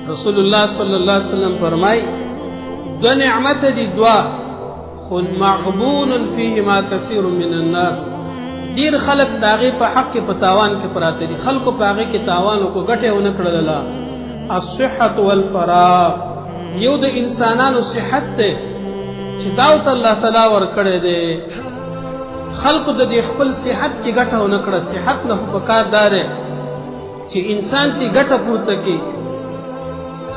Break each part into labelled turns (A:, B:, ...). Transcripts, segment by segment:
A: رسول الله صلی الله علیه وسلم فرمای، دو نعمت دي دوا، خو مغبون فيهما كثير من الناس. ډیر خلک د هغې په حق کې په تاوان کې پراته دي. خلکو په هغې کې تاوان وکړو، ګټه یې ونه کړله. الصحة والفراغ، یو د انسانانو صحت دی چې دا ورته الله تعالی ورکړی دی. خلکو د دې خپل صحت کې ګټه ونه کړه. صحت نه خو په کار دا دی چې انسان تی ګټه پورته کړي.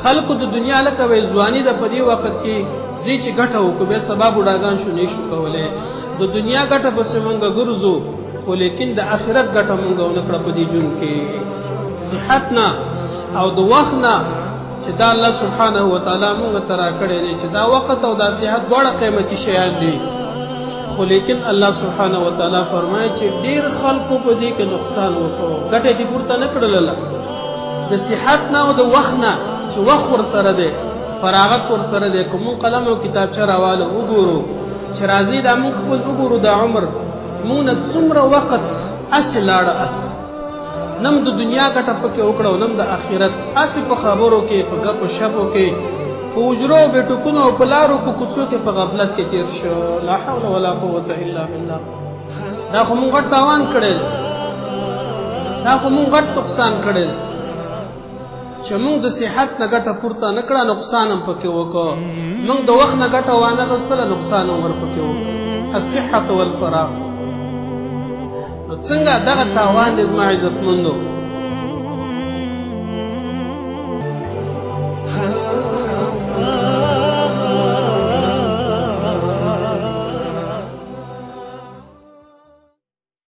A: خلکو د دنیا لکه وایي ځواني ده، په دې وخت کې ځي چې ګټه وکړو، بیا سبا بوډاګان شو نه شو کولی. د دنیا ګټه پسې مونږ ګرځو، خو لیکن د آخرت ګټه مونږ ونه کړه په دې ژوند کې. صحت نه او د وخت نه چې دا الله سبحانه وتعالی مونږ ته راکړی دی، چې دا وخت او دا صحت دواړه قیمتي شیان دي، خو لیکن الله سبحانه وتعالی فرمایي چې ډیر خلکو په دې کې نقصان وکړو، ګټه دې پورته نه کړله. د صحت نه او د وخت نه چې وخت ورسره دی، فراغت ورسره دی، که مونږ قلم او کتابچه راوالو وګورو چې راځي دا مونږ خپل وګورو دا عمر مونږ نه څومره وخت هسې لاړه، هسې نم د دنیا ګټه پکې وکړه او نم د آخرت، هسې په خبرو کې، په ګپو شپو کې، په حجرو بیټکونو او په لارو په کوڅو کې په غفلت کې تیر شو. لا حول ولا قوة الا بالله. دا خو مونږ غټ تاوان کړی دی، دا خو مونږ غټ نقصان کړی دی چې مونږ د صحت نه ګټه پورته نه کړه، نقصان هم پکې وکړو. مونږ د وخت نه ګټه وانه غوستله، نقصان هم ورپکې وکړو. الصحة والفراغ. نو څنګه دغه تاوان دی زما عزتمندو؟